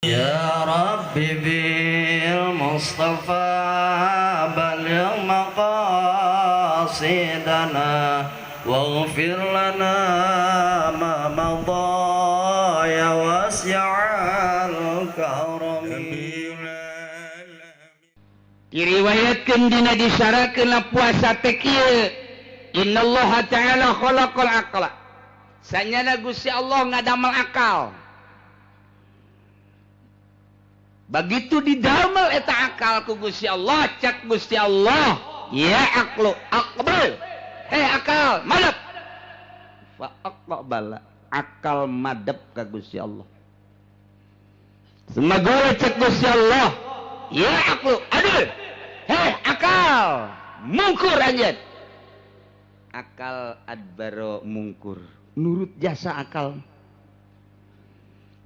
يا ربي بالمصطفى بلغ مقاصدنا واغفر لنا ما مضى يا واسع الكرم. Diriwayatkeun dina disarakeun puasa teh kieu, innallaha ta'ala khalaqal aqla, sanyana Gusti Allah ngadamel akal. Begitu didamel eta akal ku Gusti Allah, cak Gusti Allah, ya aqlu aqbal, hei akal madep. Fa aqbala, akal madep ka Gusti Allah. Semagora cak Gusti Allah, ya aqlu adil, hei akal mungkur anjeun. Akal adbaro mungkur, nurut jasa akal.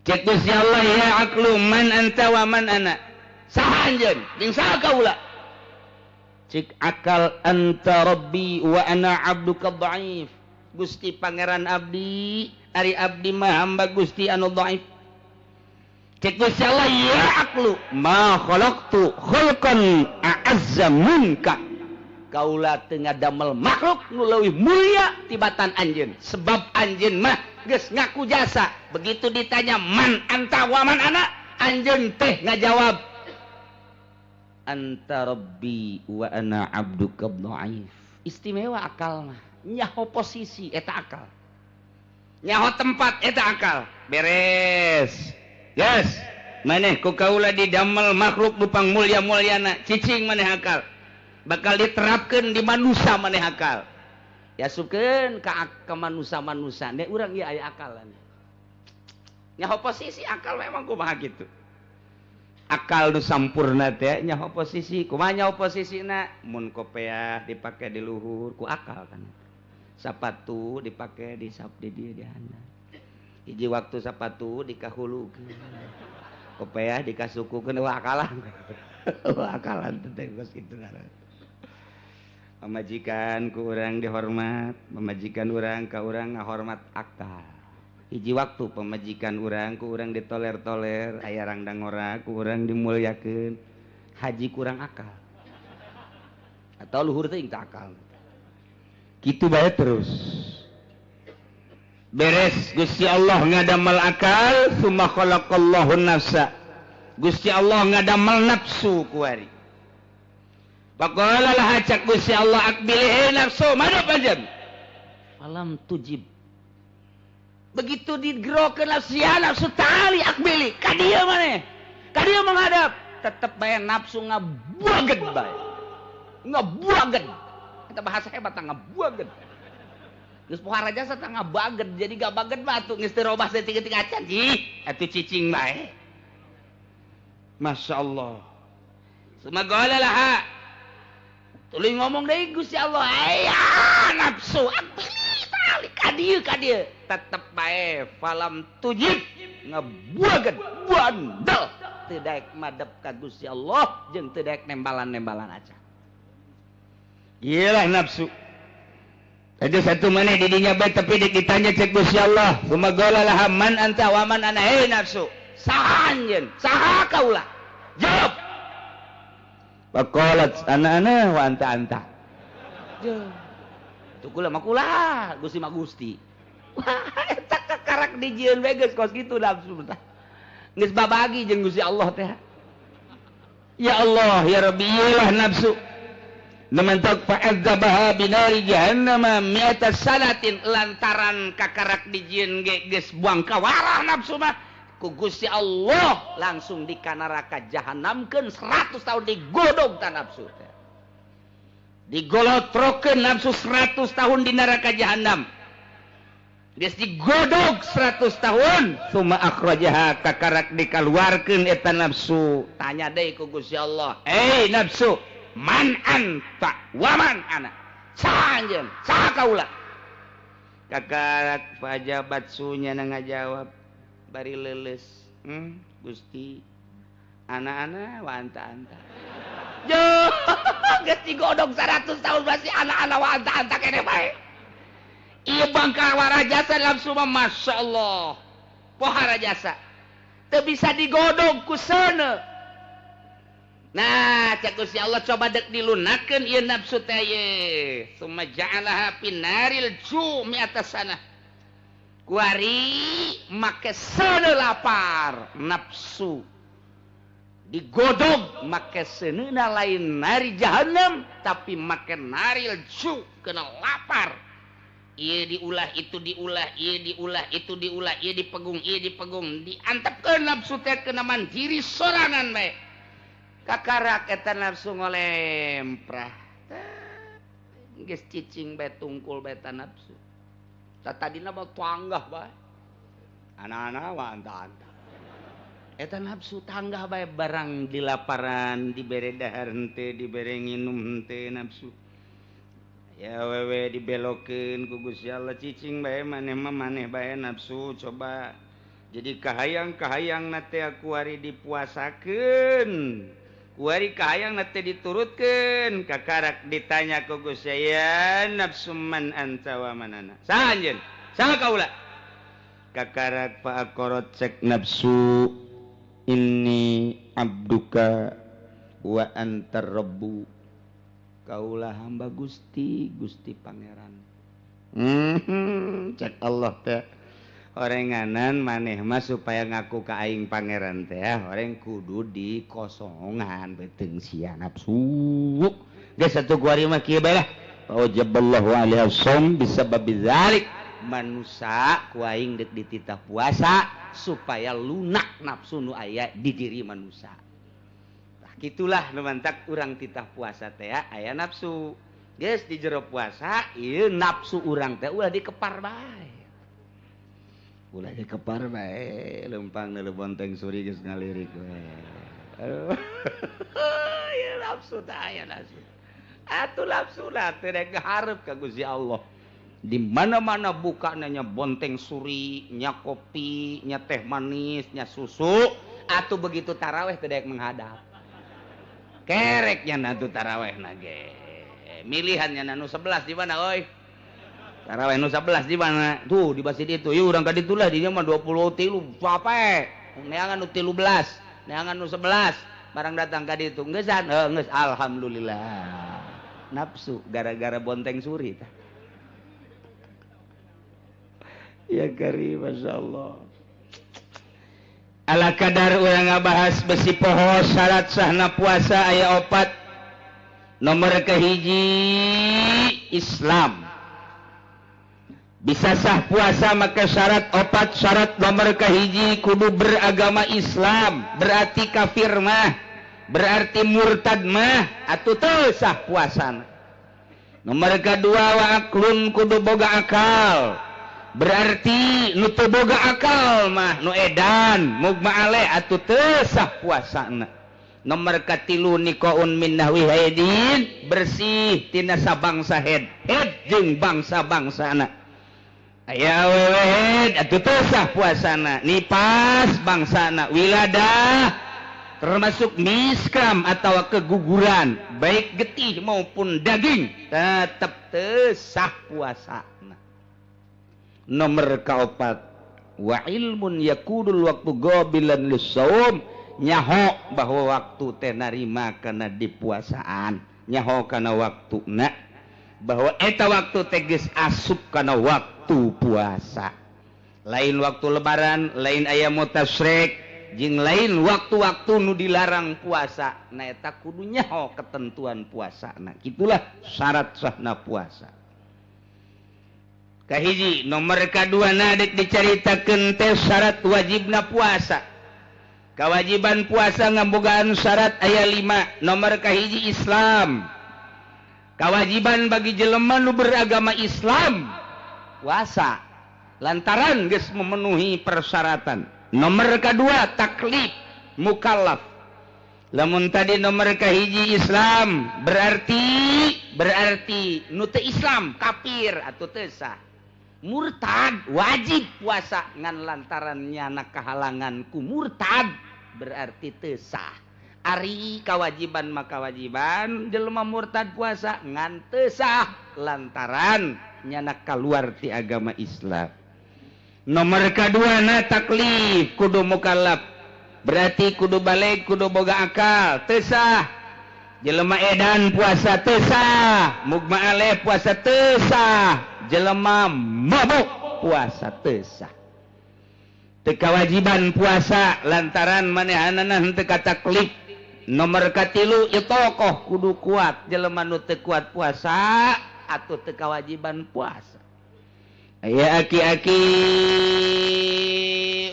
Cek Gusti Allah, ya aqlu man anta wa man ana, saha anjeun jeung saha kaula? Cek akal, anta rabbi wa ana abduka dhaif, Gusti pangeran abdi, ari abdi mah hamba Gusti anu dhaif. Cek Gusti Allah, ya aqlu ma khalaqtu khalqan a'azza minka, kaula teu ngadamel makhluk nu leuwih mulia tibatan anjeun, sebab anjeun mah geus ngaku jasa. Begitu ditanya man anta wa man ana, anjeun teh ngajawab anta rabbi wa ana abduka dhaif. Istimewa akal mah, nyaho posisi eta akal, nyaho tempat eta akal. Beres. Yes, maneh ku kaula didamel makhluk nu pangmulia-muliana, cicing maneh akal. Bakal diterapkeun di manusia maneh akal. Yasupkeun ka ke manusia-manusia nek urang ieu aya akalan. Nyaho posisi akal memang kumaha kitu. Akal nu sampurna teh nyaho posisi, kumaha nyaho posisina? Mun kopeah dipake di luhur ku akal kan. Sapatu dipake di sap di dieu di handap. Hiji waktu sapatu dikahulukeun. Kopeah dikasukukeun, wah akalan. Wah akalan teh geus kitu ngaran. Pamajikan ku urang dihormat, pamajikan urang ka urang ngahormat akal. Hiji waktu pamajikan urang ku urang ditoler-toler, aya rangdang ngora ku urang dimuliakeun. Haji kurang akal. Atau luhur teuing teh akal. Kitu bae terus. Beres Gusti Allah ngadamel akal, summa khalaqallahu nafsa. Gusti Allah ngadamel nafsu kuari. Faqala laha, cak Gusti Allah, aqbili nafsu, madep anjeun. Falam tujib. Begitu digerokeun nafsu, ya nafsu tali aqbili, ka dieu maneh. Ka dieu menghadap, tetep bae nafsu ngabuageun bae. Ngabuageun. Eta bahasa hebat ngabuageun. Geus pohara jasa teh ngabageun, jadi gabageun mah atuh geus teu robah saeutik-eutik acan. Ih, atuh cicing bae. Masya Allah. Summa qala laha. Tuluy ngomong deui Gusti Allah, aya nafsu aqbili tali ka dieu ka dieu. Tetep bae falam tujib, ngabuageun bandel. Teu daek madep ka Gusti Allah jeung teu daek nembalan-nembalan acan. Iyalah nafsu. Ada satu mana didinya bae tapi ditanya cek Gusti Allah, summa qala laha man anta wa man ana, hei nafsu, saha anjeun, saha kaula? Jawab. Faqalat ana ana wa anta anta. Tuh kula mah kula, Gusti mah Gusti. Wah, eta kakarak dijieun we geus kos kitu nafsu tah. Geus babagi jeung Gusti Allah teh. Ya Allah, ya Rabbi, iyalah nafsu. Nementok fa'adzabaha binari jahannama mi'ata sanatin, lantaran kakarak dijieun ge geus buang kawarah nafsu mah ku Gusti Allah langsung di kanaraka jahanamkeun 100 tahun digodog ta nafsu teh. Digolotrokeun nafsu 100 tahun di neraka jahanam. Geus digodog 100 tahun, summa akhrajaha, kakarak dikaluarkeun eta nafsu. Tanya deui ku Gusti Allah, "Hei nafsu, man anta wa man ana?" Saha anjeun? Saha kaula? Kakarak fajabat sunya ngajawab bari leuleus, Gusti, ana-ana wa anta anta." Yo, geus digodog 100 tahun masih ana-ana wa anta anta kene bae. Ieu bangka warajasa nafsu mah, Masya Allah. Pohara jasa. Teu bisa digodog ku seuneu. Nah, cek Gusti Allah coba dek dilunakeun ieu nafsu teh ye. Summa ja'alaha finaril ju' mi'ata sanah. Kuari make seuneu lapar nafsu. Digodog make seuneuna lain nari jahanam tapi make naril ju' kena lapar. Ieu diulah itu diulah, ieu diulah itu diulah, ieu dipegung, ieu dipegung, diantepkeun nafsu teh kena mandiri sorangan bae. Kakarak eta nafsu ngolemprah. Geus cicing bae tungkul bae ta nafsu. Ta tadina mah tanggah bae. Anak-anak mah anta-anta. Eta nafsu tanggah bae barang dilaparan, dibere dahar henteu, dibere nginum henteu nafsu. Ya wewe dibelokeun ku Gusti Allah cicing bae maneh mah maneh bae nafsu coba. Jadi kahayang-kahayang na teh kuari dipuasakeun. Kuari kahayang na teh diturutkeun. Kakarak ditanya ku Gusti ya nafsu man anta wa man ana. Saha anjeun? Saha kaula? Kakarak fa'aqarat cek nafsu inni abduka wa antar rabbu. Kaulah hamba Gusti, Gusti Pangeran. Cek Allah teh orenganan maneh mah supaya ngaku ka aing pangeran teh oreng kudu dikosongan beuteung sia nafsu. Geus atuh kuari mah kieu bae lah. Wajaballahu alaihi shaum bisababi dzalik. Manusa ku aing deuk dititah puasa supaya lunak nafsu nu aya di diri manusa. Gitulah nu mantak urang titah puasa teh aya nafsu. Geus di jero puasa ieu nafsu urang teh ulah dikepar bae. Ulah dikepar bae leumpang neuleuh bonteng suri geus ngalirik we. Aduh. Ieu nafsu teh aya nafsu. Atuh nafsu lah teh rek hareup ka Gusti Allah. Di mana-mana bukana nya bonteng suri, nya kopi, nya teh manis, nya susu, atuh begitu taraweh teh daek menghadap. Kereknya nanti taraweh nage milihannya nanu 11 di mana oi taraweh nu 11 di mana tuh di masjid itu yuk urang ka ditu lah dinya mah 23 capek neangan nu 13 neangan nu 11 barang datang ka ditu geusan heuh geus alhamdulillah nafsu gara-gara bonteng suri tah ya karim masyaallah. Ala kadar urang ngabahas besi poho syarat sahna puasa aya opat. Nomor kahiji Islam. Bisa sah puasa maka syarat opat. Syarat nomor kahiji kudu beragama Islam. Berarti kafir mah, berarti murtad mah atuh teu sah puasana. Nomor kadua wa aklun kudu boga akal. Berarti nu teu boga akal mah nu edan mugma ale atuh teu sah puasana. Nomor katilu nikaun min nahwi haidin bersih tina sabangsa head head jeung bangsa-bangsana. Aya awewe head atuh teu sah puasana. Nipas bangsana wiladah termasuk miskam atau keguguran baik getih maupun daging tetep teu sah puasana. Nomor kaopat wa ilmun yakudul waktu gobilan lissaum nyaho bahwa waktu teh narima kana dipuasaan nyaho kana waktuna bahwa eta waktu teh geus asup kana waktu puasa lain waktu lebaran lain aya mutasyrik jeung lain waktu-waktu nu dilarang puasa nah eta kudu nyaho ketentuan puasa nah gitulah syarat sahna puasa. Kahiji nomor kadua na dek dicaritakeun teh syarat wajibna puasa. Kewajiban puasa ngabogaan syarat aya 5. Nomor kahiji Islam. Kewajiban bagi jelema nu beragama Islam puasa lantaran geus memenuhi persyaratan. Nomor kadua taklif mukallaf. Lamun tadi nomor kahiji Islam berarti nu teu Islam kafir atuh teu sah. Murtad wajib puasa ngan lantaran nyana kahalangan ku murtad berarti teu sah. Ari kewajiban mah kewajiban jelema murtad puasa ngan teu sah lantaran nyana kaluar ti agama Islam. Nomor kadua na taklif kudu mukallaf. Berarti kudu balik kudu boga akal teu sah. Jelema edan puasa teu sah, mugma aleh puasa teu sah, jelema mabuk puasa teu sah. Teu kawajiban puasa lantaran manehanana henteu kataklif. Nomor katilu ieu tokoh kudu kuat, jelema nu teu kuat puasa atuh teu kawajiban puasa. Aya aki-aki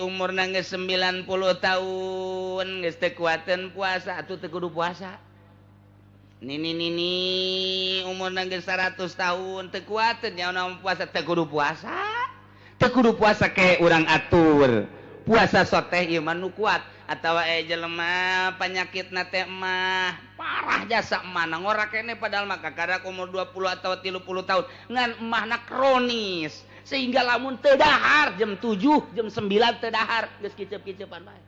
umurna geus 90 tahun geus teu kuateun puasa atuh teu kudu puasa. Nini-nini umurna geus 100 tahun teu kuateun nyaona puasa teu kudu puasa. Teu kudu puasa ke urang atur. Puasa soteh ieu mah nu kuat atawa jelema panyakitna teh mah parah jasa emahna ngora keneh padahal mah kakarak umur 20 atau 30 tahun ngan emahna kronis sehingga lamun teu dahar jam 7 jam 9 teu dahar geus kiceup-kiceupan bae.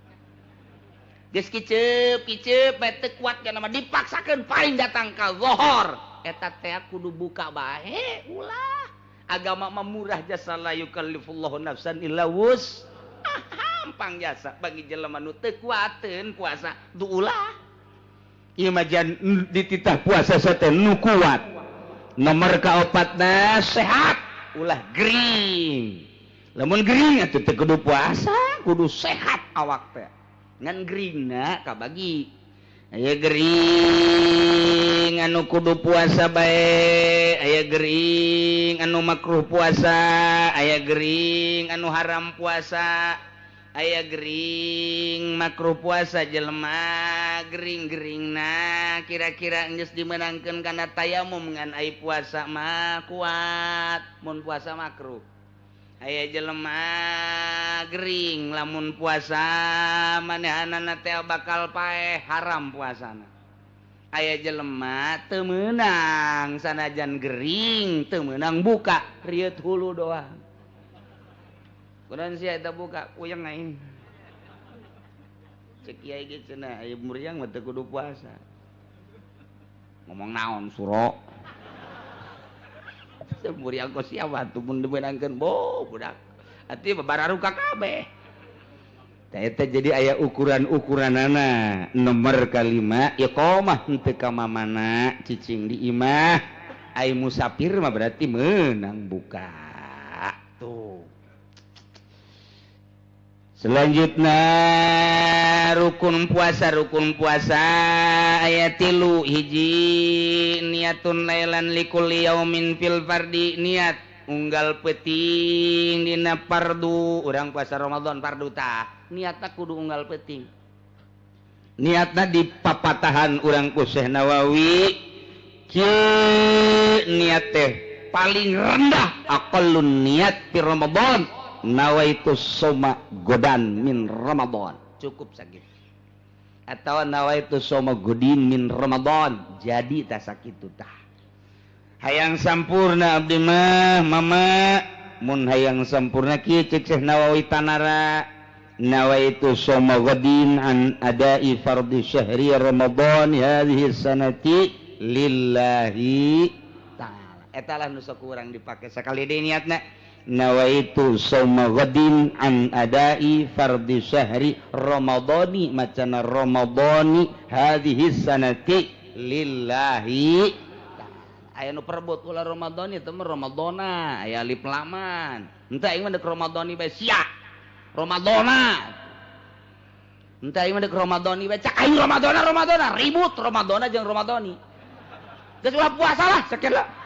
Geus kiceup-kiceup bae teu kuat kana mah dipaksakeun paling datang ka zohor eta teh kudu buka bae ulah. Agama mah murah jasa la yukallifullahu nafsan illa wus. Hampang jasa bagi jelema nu teu kuateun puasa du ulah. Ieu mah dititah puasa teh nu kuat. Nomor kaopatna sehat ulah gering. Lamun gering atuh teu kudu puasa, kudu sehat awak teh. Ngan geringna kabagi. Aya gering anu kudu puasa bae, aya gering anu makruh puasa, aya gering anu haram puasa, aya gering makruh puasa jelema gering-geringna kira-kira geus dimenangkeun kana tayamum ngan ai puasa mah kuat mun puasa makruh. Aya jelema gering lamun puasa manehanana teh bakal paeh haram puasana. Aya jelema teu meunang sanajan gering teu meunang buka rieut hulu doang. Kunaon sia eta buka puyeng aing. Cek kiai ge cenah aya muriang mah teu kudu puasa. Ngomong naon suro. Muriang kok siapa tuh mun dimeunangkeun bo budak. Atuh babararuka kabeh. Tah eta jadi aya ukuran-ukuranana. Nomor kalima iqamah henteu ka mamana cicing di imah. Ai musafir mah berarti meunang buka. Tuh. Selanjutnya rukun puasa ayat 3 hiji niatun lailan likulli yaumin fil fardi niat unggal peuting dina fardu urang puasa Ramadan fardu tah niatna kudu unggal peuting niatna di papatahan urang ku Syekh Nawawi kieu niat teh paling rendah aqallun niat fi Ramadan nawaitu soma godan min Ramadan cukup sakit atau nawaitu soma godin min Ramadan jadi tak sakitu tah hayang sampurna abdi mah mama mun hayang sampurna kieu cek Syekh Nawawi tanara nawaitu soma godin an adai fardhi syahri Ramadan hadhihi sanati lillahi ta'ala eta lah nu sok urang dipake sakali deui niatna nawaitu soma ghadin an adai fardhi syahri ramadhani macana ramadhani hadhihi sanati lillahi. Aya nu perebut ulah ramadhani teh mah ramadhana aya alif laman henteu aing mah deuk ramadhani bae sia ramadhana henteu aing mah deuk ramadhani bae cak aing ramadhana ramadhana ribut ramadhana jeung ramadhani geus ulah puasa lah sakieu lah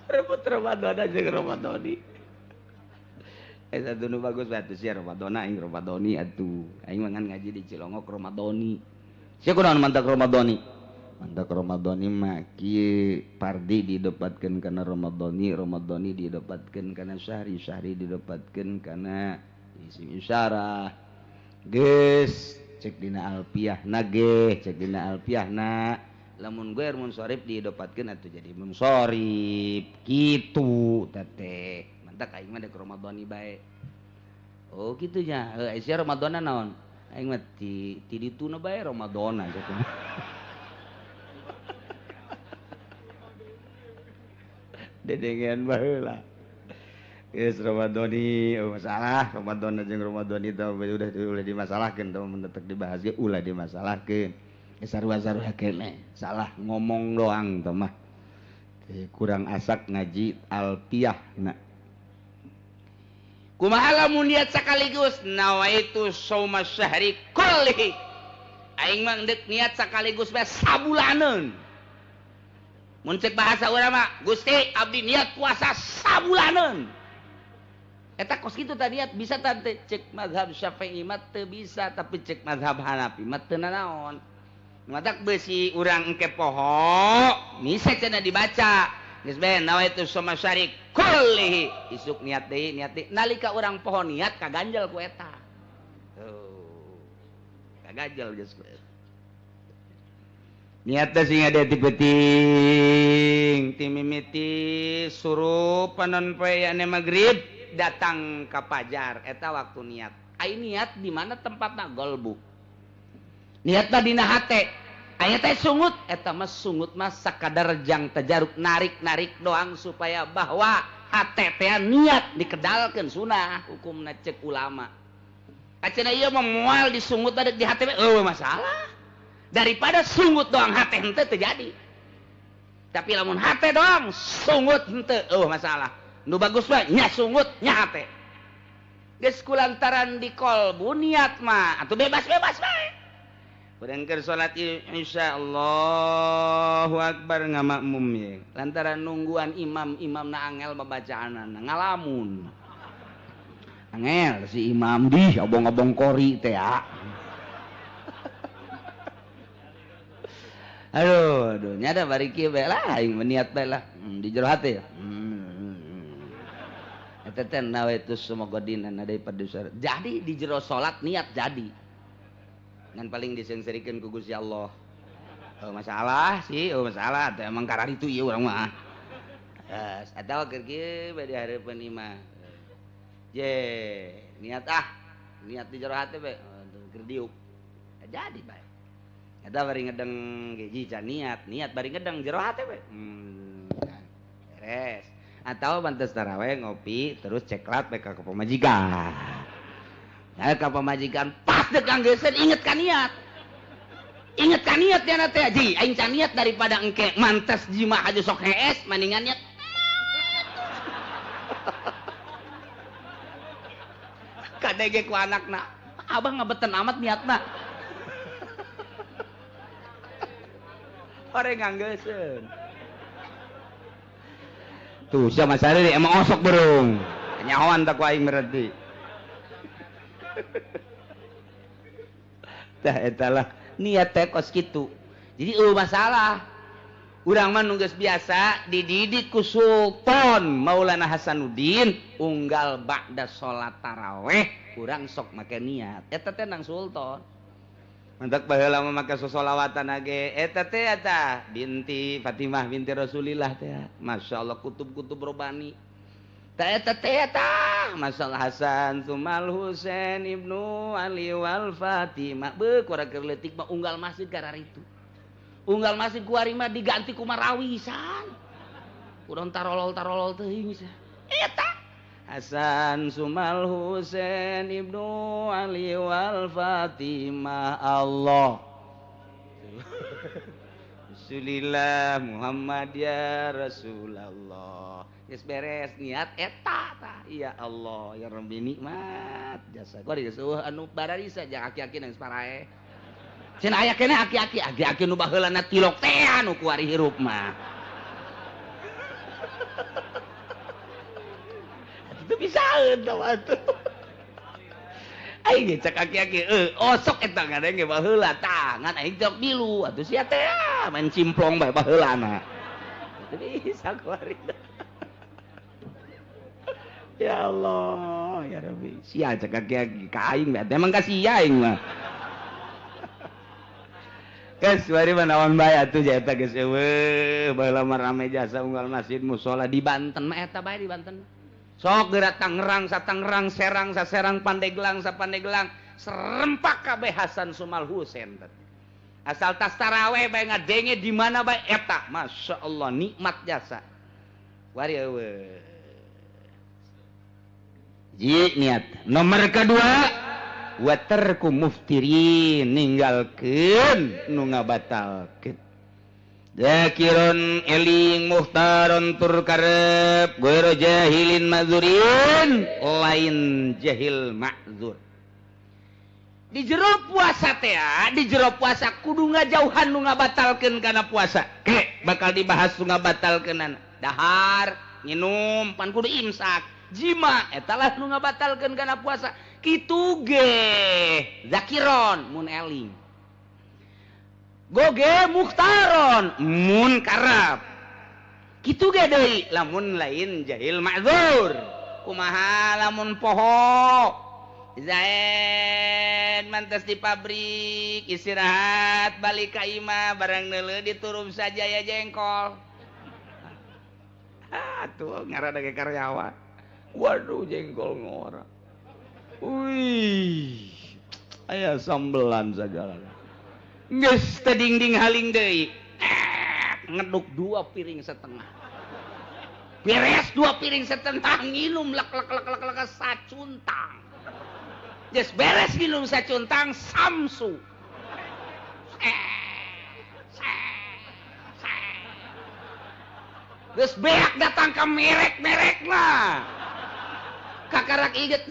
rebut Ramadhana jeung Ramadhani. Eta nu bagus atuh sia Ramadhana aing Ramadhani atuh. Aing mah ngan ngaji di Cilongok Ramadhani. Sia kunaon mantak Ramadhani? Mantak Ramadhani mah kieu pardi didapatkeun kana Ramadhani, Ramadhani didapatkeun kana syahri, syahri didapatkeun kana isim isyarah. Geus cek dina alfiahna ge, cek dina alfiahna. Lamun gue munsorif didapatkeun atuh jadi munsorif kitu teteh mantak aing mah deuk Ramadhani bae. Oh kitu nya heuh sia Ramadhana naon aing mah ti dituna bae Ramadhana kitu. Dedengean baheula. Geus Ramadhani masalah Ramadan jeung Ramadhani teh udah dimasalahkeun teh mun tetep dibahas ge ulah dimasalahkeun. Sarua-sarua keneh salah ngomong doang teh mah. Kurang asak ngaji alfiah na. Kumaha lamun niat sakaligus nawaitu shauma syahri kullihi. Aing mah deuk niat sakaligus bae sabulaneun. Mun cek bahasa urang mah Gusti abdi niat puasa sabulaneun. Eta kos kitu tadi niat bisa tante cek mazhab Syafi'i mah teu bisa tapi cek mazhab Hanafi mah teu nanaon. Matak beusi urang engke poho misa cenah dibaca. Geus bae nawaitu shauma syahri kullihi. Isuk niat deui nalika urang poho niat kaganjel ku eta. Tuh. Kaganjel geus ku eta. Niat teh sing ada ti peuting ti mimiti surup panon poe ane magrib datang ka pajar eta waktu niat. Ai niat di mana tempatna golbu. Niatna dina hate. Aya teh sungut eta mah sungut mah sakadar jang tajaruk narik-narik doang supaya bahwa hate teh niat dikedalkeun sunah hukumna cek ulama. Acenah ieu mah moal disungut di hate eueuh masalah. Daripada sungut doang hate henteu teu jadi. Tapi lamun hate doang sungut henteu eueuh masalah. Nu bagus mah nya sungut nya hate. Geus kulantaran di kolbu niat mah atuh bebas-bebas bae. Urang keur salat Isya Allahu akbar ngamakmum ye. Lantaran nungguan imam, imamna angel babacaanana ngalamun. Angel si imam dih obong-obong kori teh ya. Aduh, aduh nya da bari kieu bae lah aing niat bae lah di jero hate. Eta teh nawaitu semoga dina daripada jadi di jero salat niat jadi. Ngan paling diseungseurikeun ku Gusti Allah. Oh, masalah sih, oh masalah teh emang karar itu ieu urang mah. Geus atawa keur kieu bae di hareupeun imah. Je, niat ah, niat di jero hate bae keur diuk. Jadi bae. Eta bari ngedeng ge can niat, niat bari ngedeng jero hate bae. Beres. Atau pantes taraweh ngopi terus ceklat bae ka pamajikan. Nah, ka pamajikan pas dek anggeuskeun inget ka niat. Inget ka niat nya teh ji, aing can niat daripada engke mantes jima aja sok hees mendingan niat. Kadege ku anakna, abah ngabeten amat niatna. Orang nganggeuskeun. Tuh sia Mas Ari emang osok berung. Nyahoan tak ku aing berarti. Tah eta lah niat teh kos kitu. Jadi eueuh masalah. Urang mah nu geus biasa dididik ku Sultan Maulana Hasanuddin unggal ba'da salat taraweh urang sok make niat. Eta teh nang Sultan. Mantak baheula mah make sosolawatan age eta teh eta binti Fatimah binti Rasulillah teh. Masyaallah kutub-kutub robani. Tah eta teh eta masalah Hasan Sumal Husain Ibnu Ali wal Fatimah beuh ku urang keur leutik mah unggal masjid kararitu. Unggal masjid ku ari mah diganti ku marawisan. Urang tarolol-tarolol teuing sia. Eta Hasan Sumal Husain Ibnu Ali wal Fatimah Allah Rasulillah Muhammad ya Rasulullah. Geus beres niat eta tah. Ya Allah ya Rabbi nikmat jasa gua geus eueuh anu bararisa jang aki-aki nang parae. Cenah aya keneh aki-aki, aki-aki nu baheulana tilok teh anu ku ari hirup mah. Itu bisaeun tah atuh. Aing ge cek aki-aki osok eta ngadenge baheula tah ngan aing jok milu atuh sia teh main cimplong bae baheulana. Itu bisa ku ari. Ya Allah, ya Rabbi. Sia cek aki-aki ka aing bae emang ka sia aing mah. Geus bari mah naon bae atuh ja eta geus eueuh baheula mah rame jasa unggal masjid musala di Banten mah eta bae di Banten. Sok geura Tangerang sa Tangerang, Serang sa Serang, Pandeglang sa Pandeglang, serempak kabeh Hasan Sumal Husain. Asal tas taraweh bae ngadenge di mana bae eta. Masyaallah nikmat jasa. Wari eueuh. Ji niat. Nomor kedua wa tarku muftirin ninggalkeun nu ngabatalkeun. Zakirun eling muhtaron tur karep ghairu jahilin ma'zurin lain jahil ma'zur. Di jero puasa teh, di jero puasa kudu ngajauhan nu ngabatalkeun kana puasa. Ke bakal dibahas nu ngabatalkeunana. Dahar, nginum, pan kudu imsak. Jima eta lah nu ngabatalkeun kana puasa. Kitu ge zakiron mun eling. Goge muhtaron mun karab. Kitu ge deui lamun lain jahil ma'zur. Kumaha lamun poho Zaid mantas di pabrik istirahat balik ka imah barang neuleuh diturup saja ya jengkol. Ah tuh ngaranna ge karyawan. Waduh jengkol ngora. Wih, aya sambelan segala. Geus teu dingding haling deui. Ngeduk 2,5 piring. Beres 2,5 piring nginum lek lek lek lek lek sacuntang. Geus beres nginum sacuntang samsu. Geus beak datang ka merek-merek lah. Kakarak inget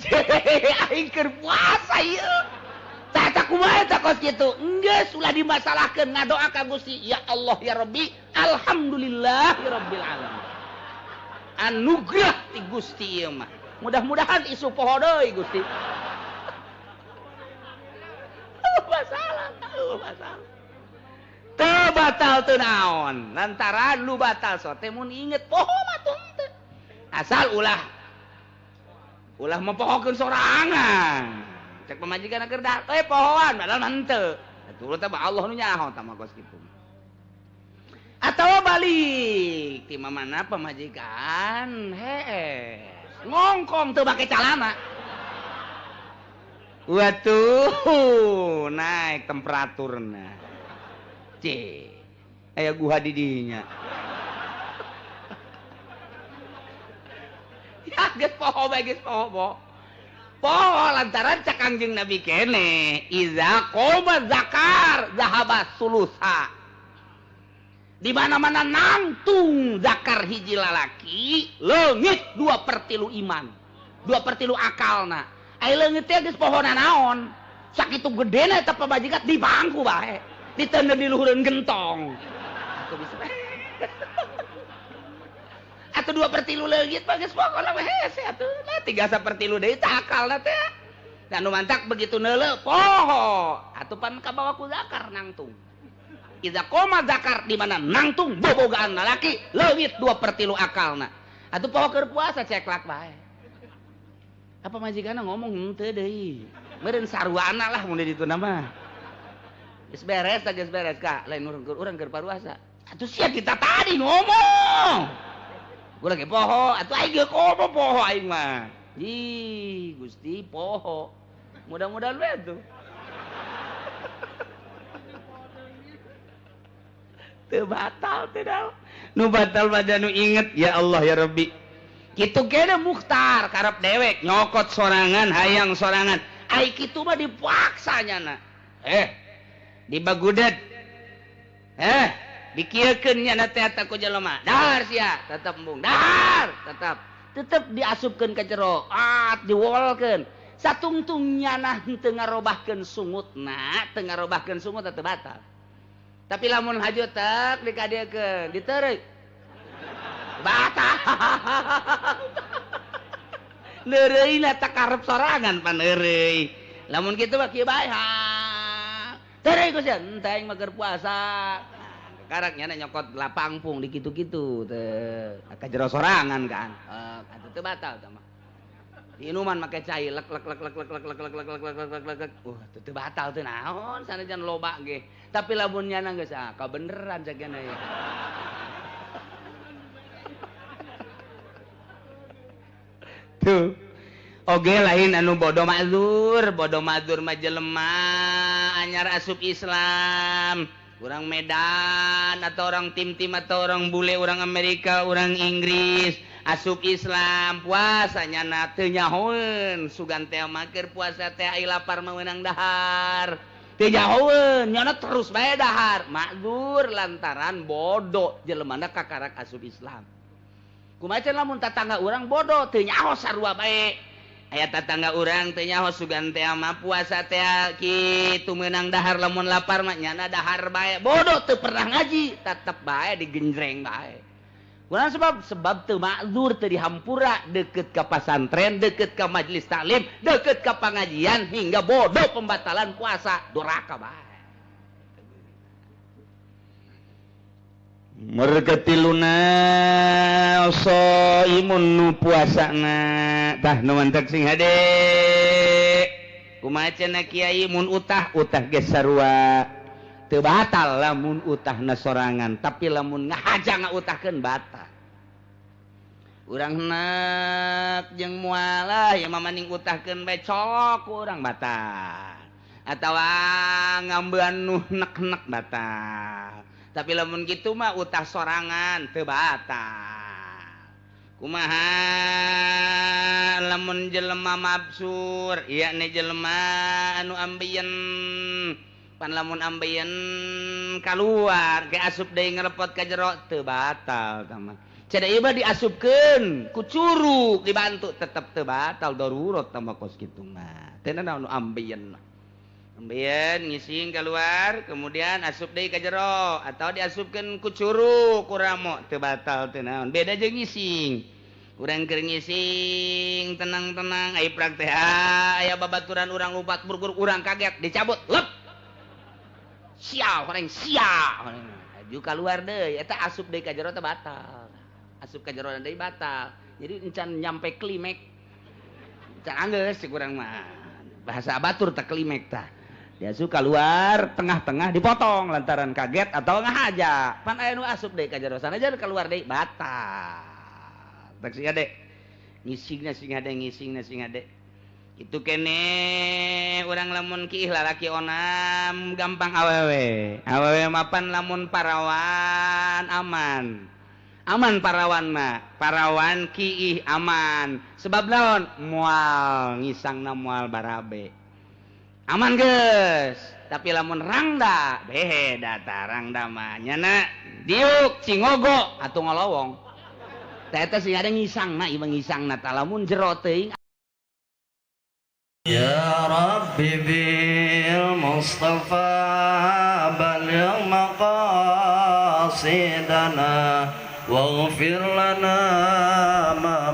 aing keur puasa ieu. Tah eta kumaha eta kos kitu? Geus ulah dimasalahkeun ngadoa ka Gusti, ya Allah ya Rabbi, alhamdulillah ya rabbil alamin. Anugerah ti Gusti ieu mah. Mudah-mudahan isu poho deui Gusti. Masalah, masalah. Teu batal teu naon, lantaran lu batal sote mun inget poho mah teu. Asal ulah ulah mempohokeun sorangan. Cek pamajikan keur dah, eh pohoan padahal mah henteu. Atuh teh Allah nu nyaho tah mah kos kitu. Atawa balik ti mamana pamajikan, heeh, ngongkong teu make calana. Waduh, naik temperaturna. C, aya guha di dinya. Ya geus poho bae geus poho po. Poho lantaran cak Kangjeng Nabi kene, iza qoma zakar zahaba sulusa. Di mana-mana nangtung zakar hiji lalaki, leungit 2/3 iman, 2/3 akalna. Ai leungit teh geus pohona naon? Sakitu gedena eta pamajikan di bangku bae, diteundeun di luhureun gentong. Atuh bisa. Atuh 2/3 leungit mah geus pokona mah hese atuh. Nah 3/3 deui tah akalna teh. Da nu mantak begitu neuleuh poho, atuh pan kabawa ku zakar nangtung. Iza koma zakar di mana nangtung bobogaan lalaki leungit 2/3 akalna. Atuh poho keur puasa ceklak bae. Apa majikanna ngomong henteu deui. Meureun sarwana lah mun di ditu mah. Geus beres tah geus beres ka, lain urang keur paruasa. Atuh sia kita tadi ngomong. Gua lagi poho, atuh aing ge komo poho aing mah. Ih, Gusti poho. Mudah-mudahan we tuh. Teu batal teh daw. Nu batal badan nu inget ya Allah ya Rabbi. Kitu kene mukhtar karep dewek nyokot sorangan hayang sorangan. Ai kitu mah dipaksa nyana. Dibagudet. Dikieukeun nyana teh eta ku jelema. Dahar sia, tetep embung. Dahar, tetep. Tetep diasupkeun ka jero, diwolkeun. Satungtung nyana henteu ngarobahkeun sungutna, teu ngarobahkeun sungut teu batal. Tapi lamun haju tek dikadiekeun, diteureuy. Batal. Neureuyna tak karep sorangan pan heureuy. Lamun kitu mah kieu bae ha. Tereuy ku sia, henteu aing mah keur puasa. Karak nyana nyokot lapangpung di kitu-kitu teh. Ka jero sorangan kan. Atuh teu batal tah mah. Diinuman make cai lek lek lek lek lek lek lek lek lek lek lek lek lek. Teu batal teu naon sanajan loba ge. Tapi lamun nyana geus ah kabeneran jagana ya. Tuh. Oge lain anu bodoh ma'zur, bodoh ma'zur mah jelema anyar asup Islam. Orang Medan atau orang tim-tim atau orang bule, orang Amerika, orang Inggris Asup Islam puasanya na teu nyahoeun sugan teh mah keur puasa teh ai lapar mah meunang dahar. Teu nyahoeun nyana terus bae dahar. Makdzur lantaran bodoh jelemana kakarak asup Islam. Kumaha cenah lamun tatangga urang bodoh teu nyaho sarua bae. Aya tatangga urang teu nyaho sugan teh mah puasa teh kitu meunang dahar lamun lapar mah nyana dahar bae. Bodoh teu pernah ngaji tetep bae digenjreng bae. Kurang sebab sebab teu makdzur teu dihampura deket ka pasantren, deket ka majelis taklim, deket ka pengajian hingga bodoh pembatalan puasa doraka bae. Merketiluna imun nu puasana tah nu mantek sing hade. Kumaha cenah kiai mun utah utah geus sarua. Teu batal lamun utahna sorangan, tapi lamun ngahaja ngautahkeun batal. Urang enak jeung mualah ya mamaning utahkeun bae colok urang batal. Atawa ngambean nu nek-nek batal. Tapi lamun kitu mah utah sorangan teu batal. Kumaha lamun jelema mabsur, ieu ne jelema anu ambeien. Pan lamun ambeien kaluar ke asup deui ngelepot ka jero teu batal tah mah. Cenah ieu mah diasupkeun ku curug dibantu tetep teu batal darurat tah mah kos kitu mah. Teu naon nu ambeien mah. Ambeien ngising keluar kemudian asup deui ka jero atau diasupkeun ku curug ku ramo teu batal teu naon. Beda jeung ngising. Urang keur ngising tenang-tenang ai prak teh aya babaturan urang lupat burgur urang kaget dicabut lep. Sial orang sial aju keluar deui eta asup deui ka jero teh batal. Asup ka jero deui batal. Jadi encan nyampe klimek. Encan anggeus cek urang mah. Bahasa batur teh klimek tah. Diasup keluar tengah-tengah dipotong lantaran kaget atau ngahaja. Pan aya nu asup deui ka jero sanajan keluar deui batal. Tak sing ade. Ngisingna sing ade ngisingna sing ade. Itu kene urang lamun kiih lalaki onam gampang awewe. Awewe mapan lamun parawan aman. Aman parawan mah. Parawan kiih aman. Sebab naon? Moal ngisangna moal barabe. Aman geus. Tapi lamun rangda behe data rangda mah nyana diuk cingogo atuh ngolowong. Teh eta sing ada ngisangna ieu ngisangna tah lamun jero teuing. Ya Rabbi bil Mustafa balligh maqasidana waghfir lana ma